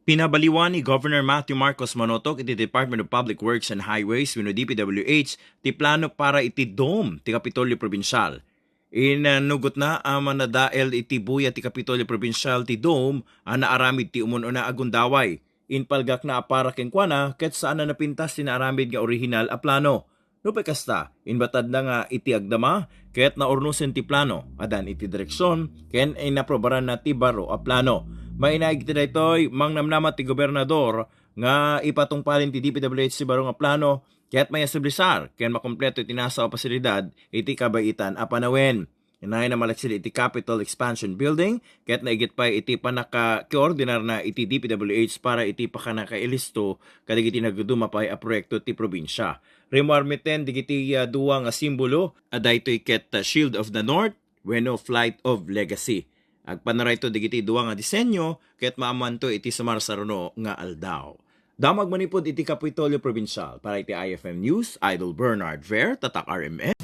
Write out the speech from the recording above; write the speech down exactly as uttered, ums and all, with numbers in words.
Pinabaliwan ni Governor Matthew Marcos Manotok iti Department of Public Works and Highways wenno D P W H ti plano para iti dome ti Kapitolyo Probinsial. Inanugotna a manadael iti buya ti Kapitolyo Probinsial ti dome a naaramid ti umun-una a gundaway. Impalgakna a para kenkuana ket saan a napintas ti naaramid nga orihinal a plano. Nupay kasta, inbatadna nga iti agdama ket naurnosen ti plano, adan iti direksion ken inaprobaranna ti baro a plano. Mainaig ti daytoy, mangnamnama ti gobernador nga ipatungpalen ti D P W H ti baro nga plano ket maisublisar ken makompleto iti nasaw a pasilidad iti kabaitan a panawen. Inayna malaksid iti Capitol Expansion Building ket naigit pay iti pannakakoordinarna iti D P W H para iti pakanakailisto kadagiti nagduduma pay a proyekto ti probinsia. Rimmuarmiten dagiti, ah, dua nga simbolo a daytoy ket, ah, Shield of the North wenno Flight of Legacy. Agpanarayto dagiti dua nga disenyo ket maammoanto iti sumarsaruno nga aldaw. Damag manipud iti Kapitolyo Probinsial para iti I F M News, Idol Bernard Ver, Tatak R M N.